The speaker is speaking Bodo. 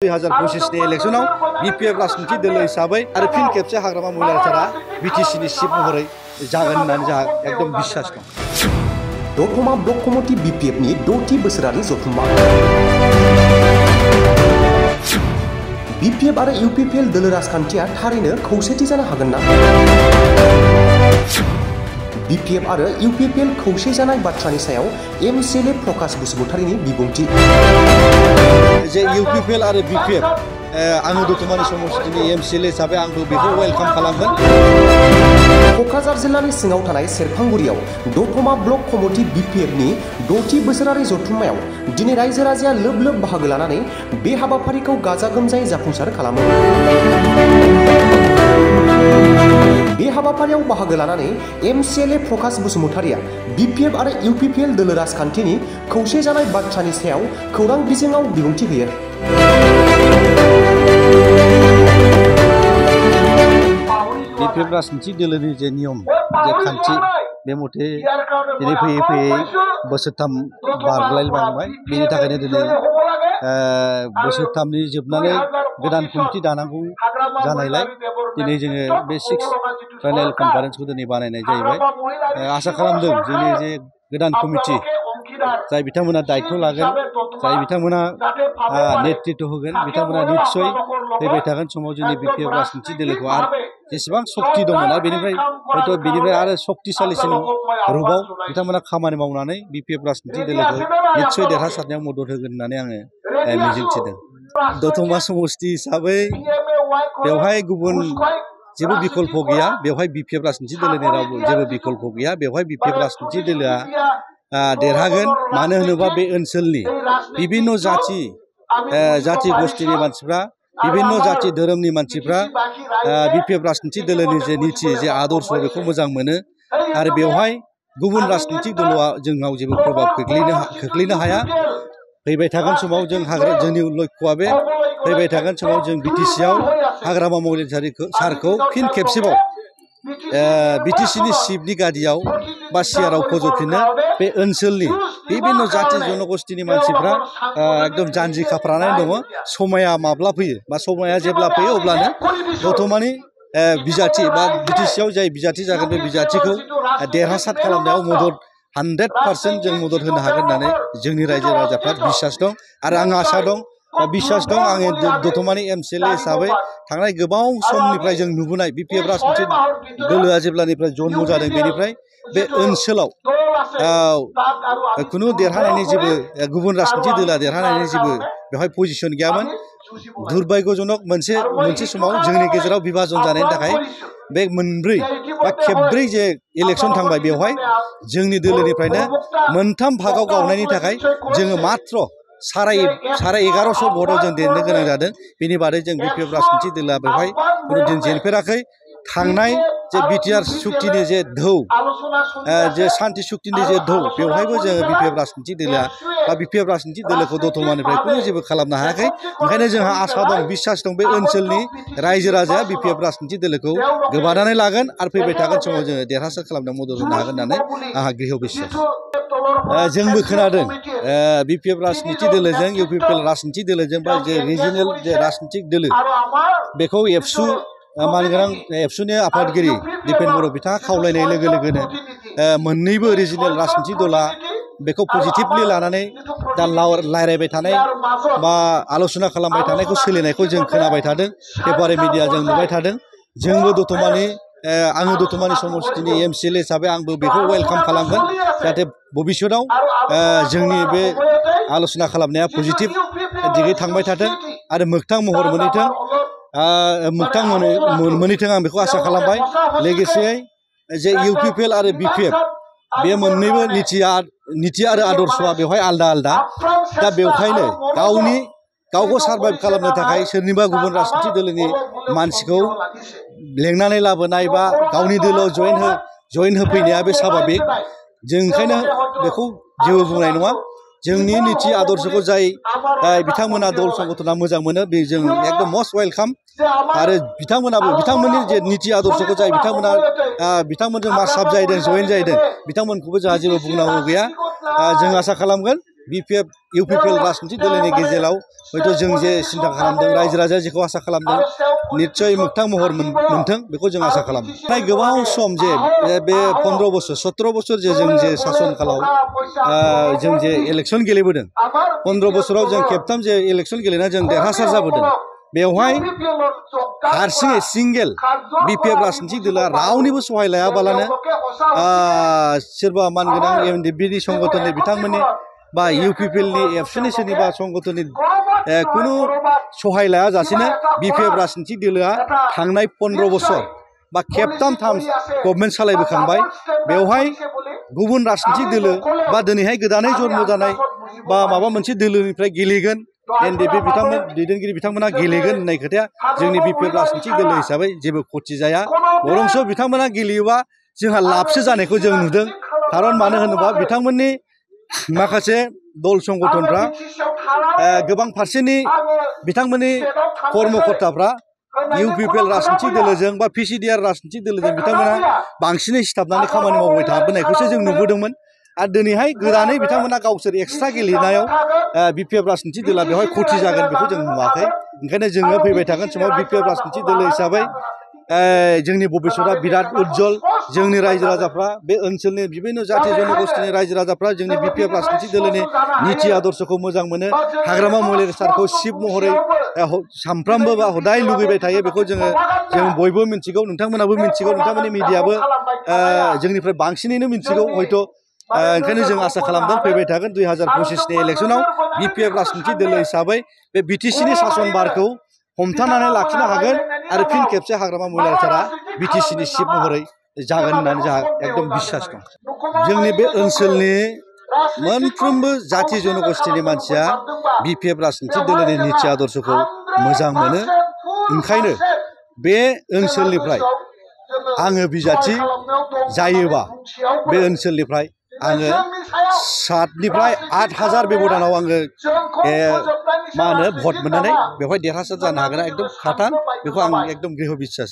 2025 इलेक्शनाव बीपीएफ राजनीति दल हिसाबै आरो फिन खेबसे हाग्रामा महिलाफोरा बीटीसीनि चिफ महरै जागोन होननानै जोंहा एकदम बिश्वास दं। दतमा ब्लक कमिटि बीपीएफनि 6थि बोसोरारि जथुम्मा बीपीएफ आरो यूपीपीएल दोलो राजखान्थिया थारैनो खौसेथि जानो हागोन ना? बीपीएफ आरो यूपीपीएल खौसे जानाय बाथ्रानि सायाव एमसीएलए प्रकाश बसुमतारीनि बिबुंथि। जे यूपीपीएल आरो बीपीएफ आङो दतमानि समष्टिनि एमसीएलए हिसाबै आंबो बेखौ वेलकाम खालामगोन। कक्राझार जिल्लानि सिङाव थानाय सेरफांगुरियाव दतमा ब्लक कमिटि बीपीएफनि 6थि बोसोरारि जथुम्मायाव दिनै रायजो राजाया लोब लोब बाहागो लानानै बे हाबाफारिखौ गाजा गोमजायै जाफुंसार खालामो। बे हाबाफारियाव बाहागो लानानै एमसीएलए प्रकाश बसुमतारीया बीपीएफ आरो यूपीपीएल दोलो राजखान्थिनि खौसे जानाय बाथ्रानि सायाव खौरां बिजोङाव बिबुंथि होयो। बीपीएफ राजनीति दोलोनि जे नियम जे खान्थि बे मथे दिनै फैयै फैयै बोसोरथाम बारलायलांबाय। बेनि थाखायनो दिनै बोसोरथामनि जोबनानै गोदान कमिटि दानांगौ जानायलाय दिनै जोङो बे 6th फाइनेल कनफारेन्सखौ दिनै बानायनाय जाहैबाय। आसा खालामदों जोंनि जे गोदान कमिटि जाय बिथांमोना दायित्व लागोन, जाय बिथांमोना नेतृत्व होगोन, बिथांमोना निस्सय फैबाय थागोन समाव जोंनि बीपीएफ राजनीति दोलोखौ आरो जेसेबां शक्ति दंमोन आरो बेनिफ्राय आरो शक्तिशालिसिन रुपाव बिथांमोना खामानि मावनानै बीपीएफ राजनीति दोलोखौ निस्सय देरहासारनायाव मदद होगोन होननानै आङो मिजिंथिदों। दतमा समष्टि हिसाबै बेवहाय गुबुन जेबो बिकल्प गैया। बेवहाय बीपीएफ राजनीति दोलोनि रावबो जेबो बिकल्प गैया। बेवहाय बीपीएफ राजनीति दोलोआ देरहागोन। मानो होनोबा बे ओनसोलनि बिभिन्न जाति गोष्ठीनि मानसिफ्रा, बिभिन्न जाति धोरोमनि मानसिफ्रा बीपीएफ राजनीति दोलोनि जे नीति जे आदर्श बेखौ मोजां मोनो आरो बेवहाय गुबुन राजनीतिक दलआ जोंनाव जेबो प्रभाब खोख्लैनो हाया। फैबाय थागोन समाव जोंनि लक्ष्यआ बे फैबाय थागोन समाव जों बीटीसीआव हाग्रामा महिलारी सारखौ फिन खेबसेबाव बीटीसीनि चिफनि गादियाव बा सियाराव फज'फिननो बे ओनसोलनि बिभिन्न जाति जनगोष्ठीनि मानसिफ्रा एकदम जानजि खाफ्रानानै दङ। समाया माब्ला फैयो बा समाया जेब्ला फैयो अब्लानो दतमानि बिजाथि बा बीटीसीआव जाय बिजाथि जागोन बे बिजाथिखौ देरहासार खालामनायाव 100% जों मदद होनो हागोन होननानै जोंनि रायजो राजाफ्रा बिश्वास दं आरो आं आसा दं बा बिश्वास दं। आङो दतमानि एमसीएलए हिसाबै थांनाय गोबाव समनिफ्राय जों नुबोनाय बीपीएफ राजनीति दोलोआ जेब्लानिफ्राय जन्म जादों बेनिफ्राय बे ओनसोलाव खुनु देरहानायनि जेबो गुबुन राजनीति दोलोआ देरहानायनि जेबो बेवहाय पजिशन गैयामोन। दुर्भाग्यजनक मोनसे समाव जोंनि गेजेराव विभाजन जानायनि थाखाय बे मोनब्रै बा खेबब्रै जे इलेक्शन थांबाय बेवहाय जोंनि दोलोनिफ्रायनो मोनथाम भागाव गावनायनि थाखाय जोङो मात्र 1150 भोटआव जों देरनो गोनां जादों। बेनि बादै जों बीपीएफ राजनीति दोलोआ बेवहाय खुनु दिन जेनफेराखै। थांनाय जे बिटिआर सुक्तिनि जे धौ जे शान्ति सुक्तिनि जे धौ बेवहायबो जोङो बीपीएफ राजनीति दोलोआ बा बीपीएफ राजनीति दोलोखौ दतमानिफ्राय खुनु जेबो खालामनो हायाखै। ओंखायनो जोंहा आसा दं, बिश्वास दं बे ओनसोलनि रायजो राजाया बीपीएफ राजनीति दोलोखौ गोबानानै लागोन आरो फैबाय थागोन समाव जोङो देरहासार खालामनायाव मदद होनो हागोन होननानै आंहा गृह बिश्वास। जोंबो खोनादों बीपीएफ राजनीति दोलोजों यूपीपीएल राजनीति दोलोजों बा जे रिजनेल जे राजनीतिक दोलो बेखौ एबसुनि आफादगिरि दिपेन बर' बिथाङा खावलायनाय लोगो लोगोनो मोननैबो रिजनेल राजनीति दला बेखौ पजिटिभलि लानानै दा रायज्लायबाय थानाय बा आलोचना खालामबाय थानायखौ सोलिनायखौ जों खोनाबाय थादों। पेपार मिडिया जों नुबाय थादों। जोंबो आङो दतमानि समष्टिनि एमसीएलए हिसाबै आंबो बेखौ वेलकाम खालामगोन जाहाथे भबिष्यताव जोंनि बे आलोचना खालामनाया पजिटिभ दिगै थांबाय थाथों आरो मोगथां महर मोनहैथों आं बेखौ आसा खालामबाय। लोगोसेयै जे यूपीपीएल आरो बीपीएफ बे मोननैबो नीति आरो आदर्शआ बेवहाय आलदा आलदा। दा बेवहायनो गावखौ सारभाइभ खालामनो थाखाय सोरनिबा गुबुन राजनीति दोलोनि मानसिखौ लेंनानै लाबोनाय बा गावनि दोलोआव जयेन होफैनाया बे स्वाभाबिक। जों ओंखायनो बेखौ जेबो बुंनाय नङा। जोंनि नीति आदर्शखौ जाय बिथांमोना दल संगठना मोजां मोनो बे जों एकदम मस्ट वेलकाम आरो बिथांमोननि जे नीति आदर्शखौ जाय बिथांमोनजों मार्च आप जाहैदों जयेन जाहैदों बिथांमोनखौबो जोंहा जेबो बुंनांगौ गैया। जों आसा खालामगोन BPF UPPL राजनिति दोलोनि गेजेराव हयथ' जों जे सिन्था खालामदों रायजो राजाया जेखौ आसा खालामदों निश्चय मोगथां महर मोनथों बेखौ जों आसा खालामो। नाथाय गोबाव सम जे बे 15 बोसोर 17 बोसोर जे जों जे शासन कालाव जों जे इलेक्सन गेलेबोदों 15 बोसोराव जों खेबथाम जे इलेक्सन गेलेना जों देरहासार जाबोदों बेवहाय हारसिङै सिंगेल BPF राजनिति दोला रावनिबो सहाय लायाबालानो सोरबा मानगोनां MDBनि संगठननि बिथांमोननि बा UPPL नि एबसुनि सोरनिबा संगठननि कुनु सहाय लायाजासेनो BPF राजनिति दोलोआ थांनाय 15 बोसोर बा खेबथाम गभर्नमेन्ट सालायबोखांबाय बेवहाय गुबुन राजनिति दोलो बा दिनैहाय गोदानै जन्म जानाय बा माबा मोनसे दोलोनिफ्राय गेलेगोन NDB बिथांमोन दैदेनगिरि बिथांमोना गेलेगोन होननाय खोथाया जोंनि BPF राजनिति दोलो हिसाबै जेबो खथि जाया बरंसो बिथांमोना गेलेयोबा जोंहा लाबसो जानायखौ जों नुदों खारन मानो होनोबा बिथांमोननि माखासे दल संगठनफ्रा गोबां फारसेनि बिथांमोननि कर्मकर्ताफ्रा UPPL राजनिति दोलोजों बा PCDR राजनिति दोलोजों बिथांमोना बांसिनै सिथाबनानै खामानि मावबाय थाबोनायखौसो जों नुबोदोंमोन आरो दिनैहाय गोदानै बिथांमोना गावसोर एक्सट्रा गेलेनायाव BPF राजनिति दोला बेवहाय खथि जागोन बेखौ जों नुवाखै ओंखायनो जोङो फैबाय थागोन समाव BPF राजनिति दोलो हिसाबै जोंनि भबिष्यतआ बिराद उज्जवल जोंनि रायजो राजाफ्रा बे ओनसोलनि बिभिन्न जाथि जनगोष्ठीनि रायजो राजाफ्रा जोंनि BPF राजनिति दोलोनि नीति आदर्शखौ मोजां मोनो हाग्रामा महिलारि सारखौ शिब महरै सानफ्रामबो बा हदाय लुगैबाय थायो बेखौ जों बयबो मिन्थिगौ नोंथांमोनाबो मिन्थिगौ नोंथांमोननि मिडियाबो जोंनिफ्राय बांसिनैनो मिन्थिगौ हयथ' ओंखायनो जों आसा खालामदों फैबाय थागोन 2025 नि इलेक्सनाव BPF राजनिति दोलो हिसाबै बे BTC नि शासन बारखौ हमथानानै लाखिनो हागोन आरो फिन खेबसे हाग्रामा महिलारि सारा BTC नि चिफ महरै जागोन होननानै जोंहा एकदम बिश्वास दं जोंनि बे ओनसोलनि मोनफ्रोमबो जाथि जनगोष्ठीनि मानसिया BPF राजनिति दोलोनि नीति आदर्शखौ मोजां मोनो ओंखायनो बे ओनसोलनिफ्राय आङो बिजाथि जायोबा बे ओनसोलनिफ्राय आङो 7निफ्राय 8,000 बेब'दानाव आङो मा होनो भट मोननानै बेवहाय देरहासार जानो हागोन एकदम खाथान बेखौ आं एकदम गृह बिश्वास